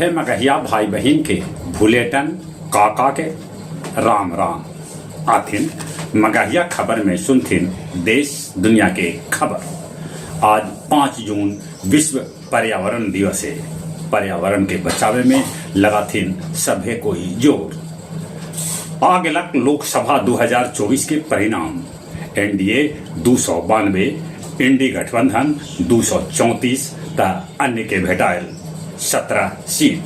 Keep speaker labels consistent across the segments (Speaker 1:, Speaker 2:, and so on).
Speaker 1: सभे मगहिया भाई बहिन के भुलेटन काका के राम राम। आथिन मगहिया खबर में सुनथिन देश दुनिया के खबर। आज 5 जून विश्व पर्यावरण दिवस हे। पर्यावरण के बचावे में लगाथिन सभे कोई जोर। आ गेलक लोकसभा 2024 के परिणाम। एनडीए 292, इंडी गठबंधन 234 त अन्य के भेटायल 17 सीट।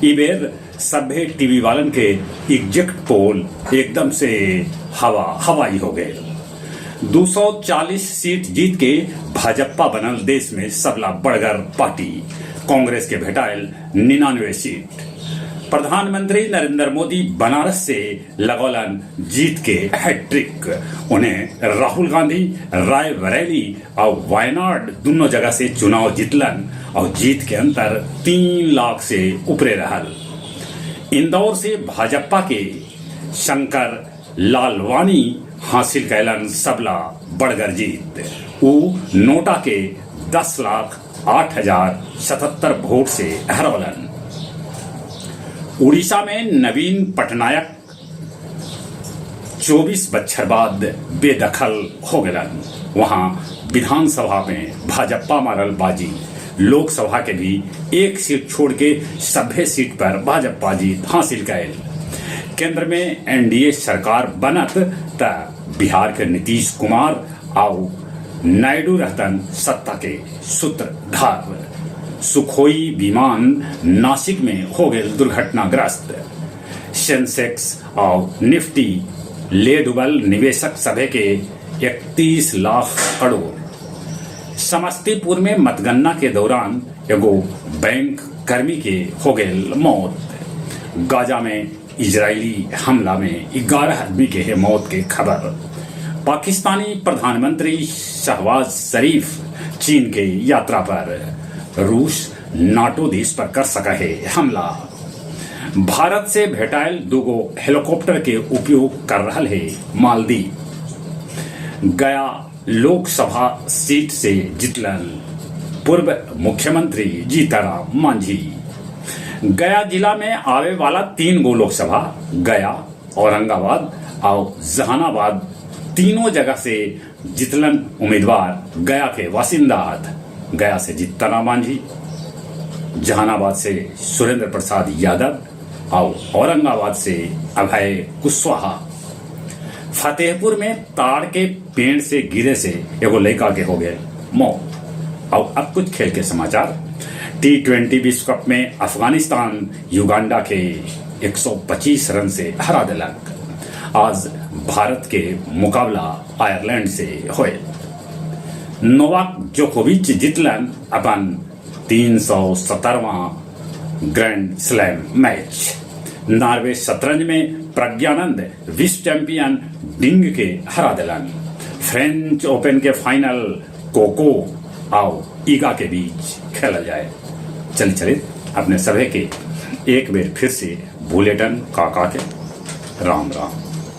Speaker 1: ई बेर सभे टीवी वालन के एग्जिट पोल एकदम से हवा हवाई हो गेल। 240 सीट जीत के भाजपा बनल देश में सबला बड़गर पार्टी। कांग्रेस के भेटायल 99 सीट। प्रधानमंत्री नरेंद्र मोदी बनारस से लगौलन जीत के हैट्रिक। उन्हें राहुल गांधी रायबरेली और वायनाड दोनों जगह से चुनाव जीतलन और जीत के अंतर 3 लाख से ऊपरे रहल। इंदौर से भाजपा के शंकर लालवानी हासिल कैलन सबला बड़गर जीत। ऊ नोटा के 10,08,077 वोट से हरौलन। उड़ीसा में नवीन पटनायक 24 बच्छर बाद बेदखल हो गलन। वहां विधानसभा में भाजपा मारल बाजी। लोकसभा के भी एक सीट छोड़ के सभे सीट पर भाजपा जीत हासिल कैल। केंद्र में एनडीए सरकार बनत त बिहार के नीतीश कुमार आउ नायडू रहतन सत्ता के सूत्रधार। सुखोई विमान नासिक में हो गए दुर्घटनाग्रस्त। सेंसेक्स और निफ्टी ले डूबल निवेशक सभे के 31 लाख करोड़। समस्तीपुर में मतगणना के दौरान एगो बैंक कर्मी के हो गए मौत। गाजा में इजरायली हमला में 11 आदमी के है मौत के खबर। पाकिस्तानी प्रधानमंत्री शहबाज शरीफ चीन के यात्रा पर। रूस नाटो देश पर कर सका है हमला। भारत से भेटायल दूगो हेलीकॉप्टर के उपयोग कर रहा है मालदीव। गया लोकसभा सीट से जितलन पूर्व मुख्यमंत्री जीतनराम मांझी। गया जिला में आवे वाला 3 गो लोकसभा, गया, औरंगाबाद और जहानाबाद, तीनों जगह से जितलन उम्मीदवार गया के बासिंदा हथ। गया से जीतनराम मांझी, जहानाबाद से सुरेंद्र प्रसाद यादव और औरंगाबाद से अभय कुशवाहा। फतेहपुर में ताड़ के पेड़ से गिरे से एगो लड़का के हो गए मौत। और अब कुछ खेल के समाचार। टी20 विश्व कप में अफगानिस्तान युगांडा के 125 रन से हरा दिलक। आज भारत के मुकाबला आयरलैंड से होए। नोवाक जोकोविच जितलन अपन 370वां ग्रैंड स्लैम मैच। नॉर्वे शतरंज में प्रज्ञानंद विश्व चैंपियन डिंग के हरा दिलन। फ्रेंच ओपन के फाइनल कोको और ईगा के बीच खेला जाए। चल चलित अपने सभी के एक बेर फिर से बुलेटन काका के राम राम।